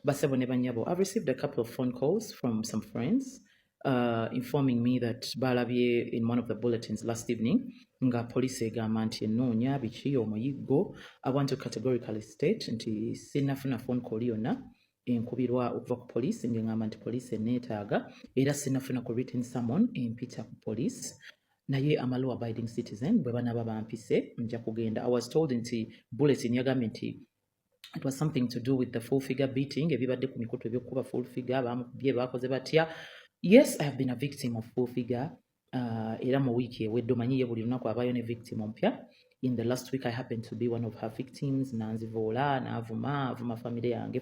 Basebo ne banyabo, I've received a couple of phone calls from some friends informing me that balabye in one of the bulletins last evening nga police egamba nti enoonya biki omuyiggo. I want to categorically state nti sinnafuna phone call yonna enkubirwa okuva ku police ng'eŋŋamba nti police eneetaaga, era sinnafuna ku written summon empita ku police. Naye am a law abiding citizen, bwe banaaba bampise nja kugenda. I was told nti bulletin yagambye nti it was something to do with the Full Figure beating, ebibadde ku mikutu ebyokukuba Full Figure, bamukubye, bakoze batya. Yes, I have been a victim of Full Figure, era mu wiiki ewedde, omanyi ye buli lunaku abaayo ne victim omupya. In the last week I happened to be one of her victims. Nanzivoola, n'avuma, avuma family yange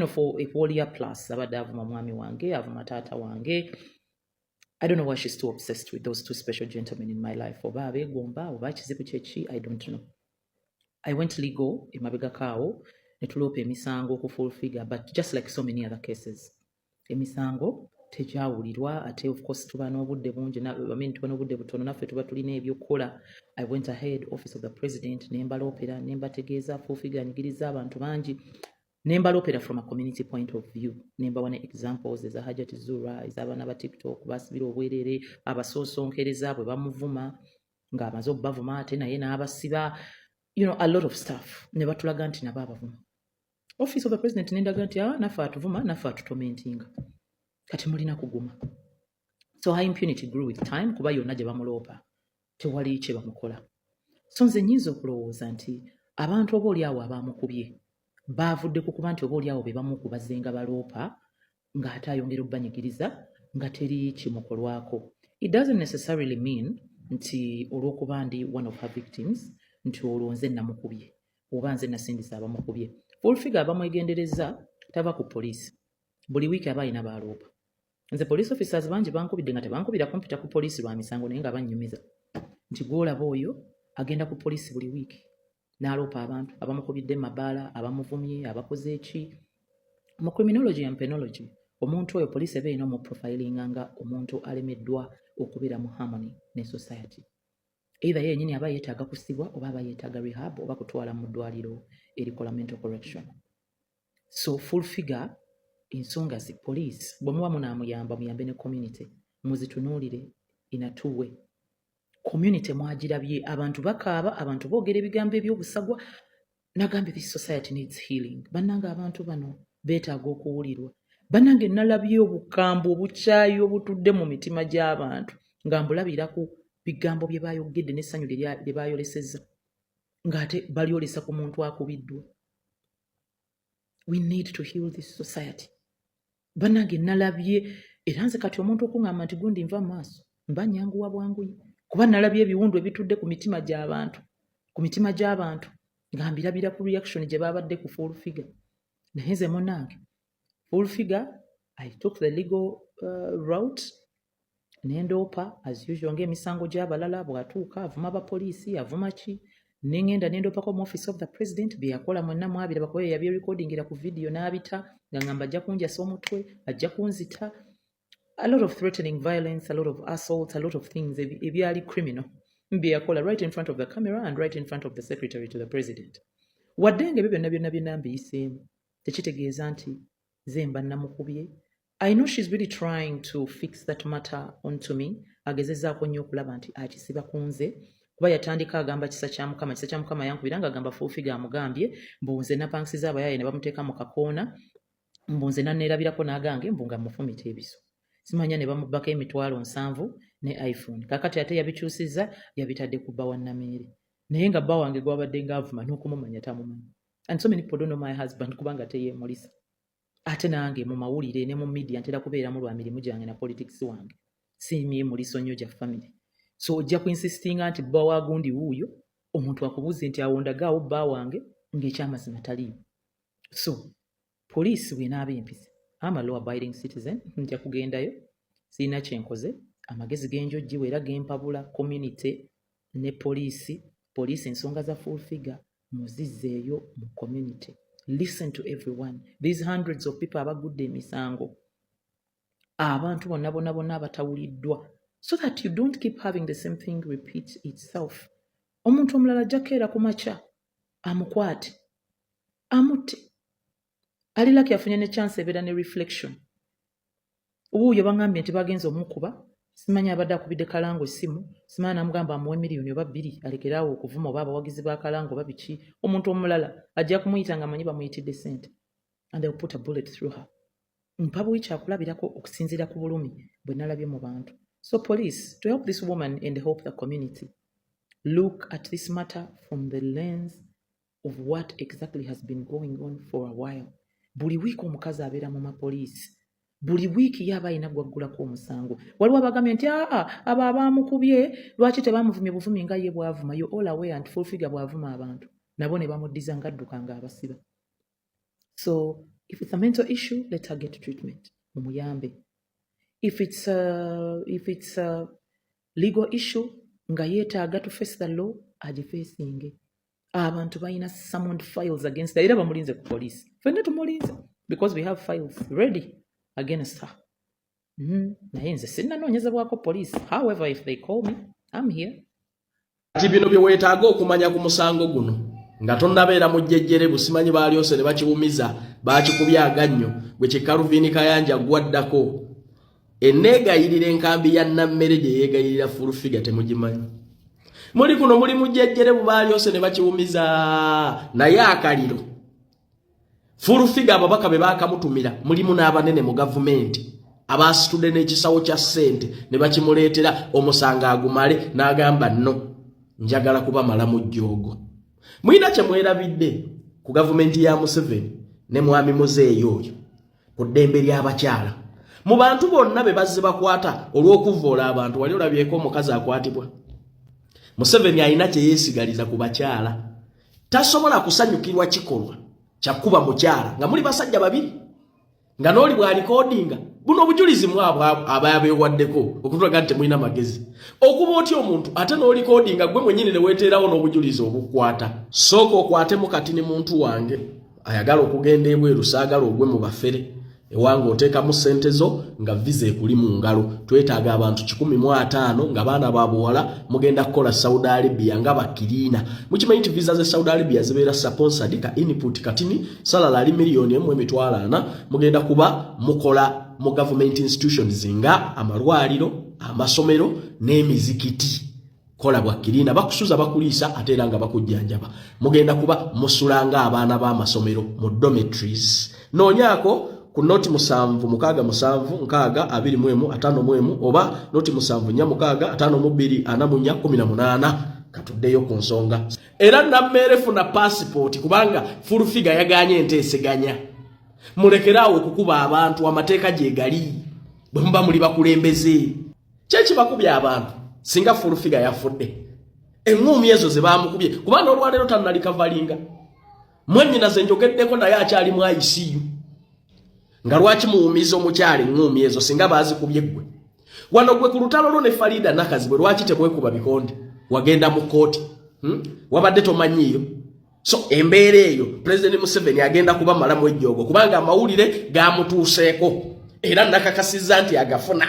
for a whole year plus abadde avuma mwami wange, avuma taata wange. I don't know why she's too obsessed with those two special gentlemen in my life. Oba abeegomba oba kizibu kyeki, I don't know. I went legal emabegako awo ne tuloopa emisango ku Full Figure, but just like so many other cases, emisango tegyawulirwa. Ate of course tuba n'obudde bungi, I mean, tuba n'obudde butono, naffe tuba tulina ebyokukola. I went ahead, Office of the President, ne mbaloopera ne mbategeeza Full Figure anyigiriza abantu bangi, ne mbaloopera from a community point of view, ne mbawa ne examples eza Hajat Zura, ez'abaana ba TikTok basibira obwerere, abasoosonkereza bwe bamuvuma ng'amaze obbavuma ate naye n'abasiba, a lot of stuff, ne batulaga nti nabo abavuma. Office of the President nendaga nti, ah, naffe atuvuma, naffe atutormentinga, kati mulina kuguma. So her impunity grew with time, kuba yonna gye bamuloopa tewali kye bamukola. So nze nnyinza okulowooza nti abantu oba oli awo abamukubye baavudde ku kuba nti oba oli awo be bamukubaze nga baloopa ng'ate ayongera obbanyigiriza nga teri kimukolwako. It doesn't necessarily mean nti olw'okuba ndi one of her victims nti olwo nze namukubye oba nze nasindisa abamukubye. Full Figure abamwegendereza tava ku poliisi, buli wiiki aba alina baaloopa. Nze police officers bangi bankubidde nga tebankubira kumpita ku poliisi lwa misango, naye nga bannyumiza nti gw'olaba oyo agenda ku poliisi buli wiiki n'aloopa abantu abamukubidde mu mabaala, abamuvumye, abakoze eki. Mu criminology and penology, omuntu oyo poliisi eba erina omuprofilinga nga omuntu alemeddwa okubeera mu harmony ne society. Either ye yennyini aba yeetaaga kusibwa oba aba yeetaaga rehab oba kutwala mu ddwaliro erikola mental correction. So Full Figure, ensonga zi police, bwe muba munaamuyamba, muyambe ne community, muzitunuulire in a two way. Community mwagirabye, abantu bakaaba, abantu boogera ebigambo ebyobusagwa. Nagambye this society needs healing. Bannange, abantu bano beetaaga okuwulirwa. Bannange, nalabye obukambwe, obukyayi obutudde mu mitima gy'abantu nga mbulabira ku bigambo bye bayogedde n'essanyu lye bayolesezza ng'ate balyolesa ku muntu akubiddwa. We need to heal this society. Bannange, nalabye, era nze kati omuntu okuŋŋamba nti gundi nva mu maaso, mba nyanguwa bwanguyi, kuba nalabye ebiwundu ebitudde ku mitima gy'abantu, ku mitima gy'abantu nga mbirabira ku reaction gye babadde ku Full Figure. Naye nze munnange, Full Figure, I took the legal route nendoopa as usual ng'emisango gy'abalala. Bw'atuuka avuma abapoliisi, avuma ki, neŋŋenda nendoopako mu Office of the President. Bye yakola mwenna mwabiraba, kuba yabyerecordingira ku video n'abita nga ngamba ajja kunjasa omutwe, ajja kunzita, a lot of threatening violence, a lot of assault, a lot of things ebyali criminal bye yakola right in front of the camera and right in front of the Secretary to the President. Wadde nga ebyo byonna byonna byonna mbiyiseemu, tekitegeeza nti nze mba namukubye. I know she's really trying to fix that matter onto me. Agezezzaako nnyo okulaba nti akisiba ku nze, kuba yatandika agamba kisa kya Mukama, kisa kya Mukama yankubira, ng'agamba Full Figure amugambye mbu nze napangisiza abayaaye ne bamuteeka mu kakoona, mbu nze nanneerabirako n'agange, mbu nga mufumita ebiso, simanya ne bamubbako 70,000 ne iPhone. Kaakati ate yabikyusizza, yabitadde ku bba wa Nameere, naye nga bba wange gwabadde ng'avuma n'okumumanya tamumanyi. And so many people don't know my husband kubanga teyeemulisa. Ate nange mu mawulire ne mu media ntera kubeeramu lwa mirimu gyange na politics wange, siimyemuliso nnyo gya family. So ojja kuinsistinga nti bba wa gundi wuuyo, omuntu akubuuze nti awo ndagaawo bba wange, ng'ekyamazima taliiwo. So poliisi bw'enaaba empise, am a law abiding citizen, nja kugendayo, sirina kyenkoze. Amagezi genjojjiwa era gempabula community ne poliisi: poliisi, ensonga za Full Figure muzizzeeyo mu community. Listen to everyone, these hundreds of people abagudde emisango, abantu bonna bonna bonna abatawuliddwa, so that you don't keep having the same thing repeat itself. Omuntu omulala ajja kukeera ku makya amukwate, amutte. Ali lucky afunye ne chance ebeera ne reflection. Wuuyo baŋŋambye nti bagenze omukuba, simanyi abadde akubidde Kalango essimu, simanyi namugamba amuwe 2 miliyoni alekeraawo okuvuma oba abawagizi ba Kalango oba biki. Omuntu omulala ajja kumuyita nga amanyi bamuyitidde ssente, and they will put a bullet through her. Mpa buwi kyakulabirako okusinziira ku bulumi bwe nalabye mu bantu. So police, to help this woman and help the community, look at this matter from the lens of what exactly has been going on for a while. Buli wiiki omukazi abeera mu mapoliisi, buli wiiki ye aba alina gwaggulako omusango. Waliwo abagambye nti aa, abo abaamukubye lwaki tebamuvumye buvumi nga ye bw'avuma? You all aware nti Full Figure bw'avuma abantu nabo ne bamuddiza ng'adduka ng'abasiba. So if it's a mental issue, let her get treatment, mumuyambe. If it's a legal issue nga yeetaaga to face the law, agifacinge. Abantu balina summoned files against her era bamulinze ku police. Ffenna tumulinze because we have files ready against her. Naye nze sinnanoonyezebwako police. However, if they call me, I'm here. Kati bino bye weetaaga okumanya ku musango guno nga tonnabeera mu jjejjere. Busimanyi baalyose ne bakiwumiza, baakikubya agannyo gwe kye Kaluvini Kayanja gwaddako eneegayirira enkambi ya Nammere gye yeegayirira Full Figure. Temugimanyi, muli kuno muli mu jjejjere bubaalyose ne bakiwumiza. Naye akaliro Full Figure ababaka be baakamutumira mulimu n'abanene mu gavumenti abasitudde n'ekisawo kya ssente ne bakimuleetera omusango agumale, n'agamba, "Nno njagala kubamalamu jjoogo." Mulina kye mwerabidde ku gavumenti ya Museveni ne mwami Muzeeyi oyo ku ddembe ly'abakyala. Mu bantu bonna be bazze bakwata olw'okuvvoola abantu, wali olabyeko omukazi akwatibwa? Museveni alina kye yeesigaliza ku bakyala. Tasobola kusanyukirwa kikolwa kyakuba mukyala nga muli basajja babiri, nga n'oli bw'alikodinga buno obujulizi mwabwe ababeewaddeko okutulaga nti temulina magezi. Okuba otya omuntu ate n'olikodinga gwe mwennyini ne weeteerawo n'obujulizi obukwata? Sooka okwatemu kati ne muntu wange ayagala okugenda ebweru, saagala ogwe mu bafere. Ewange oteekamu ssente zo nga visa ekuli mu ngalo. Twetaaga abantu 150 nga baana ba buwala, mugenda kukola Saudi Arabia nga ba cleaner. Mukimanyi nti visa ze Saudi Arabia zibeera sponsored, ka input katini, salary ali 1,400,000. Mugenda kuba mukola mu government institutions nga amalwaliro, amasomero n'emizikiti. Kola bwa cleaner, bakusuza, bakuliisa, ate era nga bakujjanjaba. Mugenda kuba musula nga abaana b'amasomero mu dormitories. Noonyaako ku 076 762 2151 oba 0746524418. Katuddeyo ku nsonga. Era Nammeere, funa pasipooti kubanga Full Figure yaganye enteeseganya. Mulekeraawo okukuba abantu, amateeka gye gali. Bwe muba muli bakulembeze, kyekibakubya abantu? Singa Full Figure yafudde, eŋŋuumi ezo ze baamukubye, kuba n'olwaleero tannalikavalinga. Mwennyinaze njogeddeko naye akyali mu ICU. Nga lwaki muwumiza omukyala eŋŋuumi ezo singa baazikubye ggwe? Wano gwe ku lutalo lwo ne Farida Nakazibwe, lwaki temwekuba bikonde? Wagenda mu kkooti, Wabadde tomanyiiyo. So embeera eyo, Pulezidenti Museveni agenda kubamalamu ejjoogo kubanga amawulire gamutuuseeko era nakakasizza nti agafuna.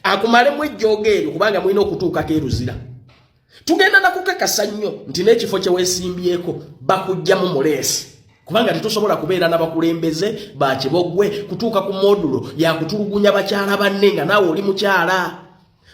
Akumalemu ejjoogo eryo kubanga mulina okutuukako eruzira. Tugenda nakukakasa nnyo nti n'ekifo kye weesimbyeko bakugjamu muleesi, kubanga tetusobola kubeera n'abakulembeze bakibogwe kutuuka ku modulo yakutulugunya bakyala banne nga naawe oli mukyala.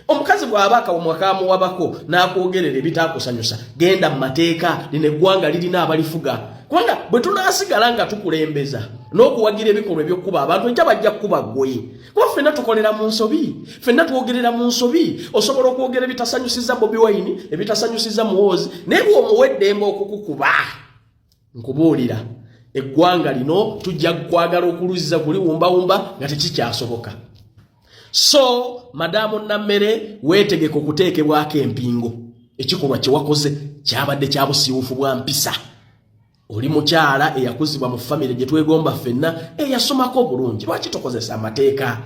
Omukazi bw'aba akawomwa kamuwabako n'akwogerera ebitaakusanyusa, genda mu mateeka. Lino eggwanga lirina abalifuga, kubanga bwe tunaasigala nga tukulembeza n'okuwagira ebikolwa ebyokukuba abantu, enkya bajja kukuba ggwe, kuba ffenna tukolera mu nsobi, ffenna twogerera mu nsobi. Osobola okwogera ebitasanyusiza Bobi Wine, ebitasanyusiza Muwoozi, naye bw'omuwa eddembe okukukuba, nkubuulira, eggwanga lino tujja kwagala okuluzza kuliwumbawumba nga tekikyasoboka. So madamu Nammere, weetegeka okuteekebwako empingo. Ekikolwa kye wakoze kyabadde kya busiiwufu bwa mpisa. Oli mukyala eyakuzibwa mu famire gye twegomba ffenna, eyasomako obulungi. Lwaki tokozesa amateeka?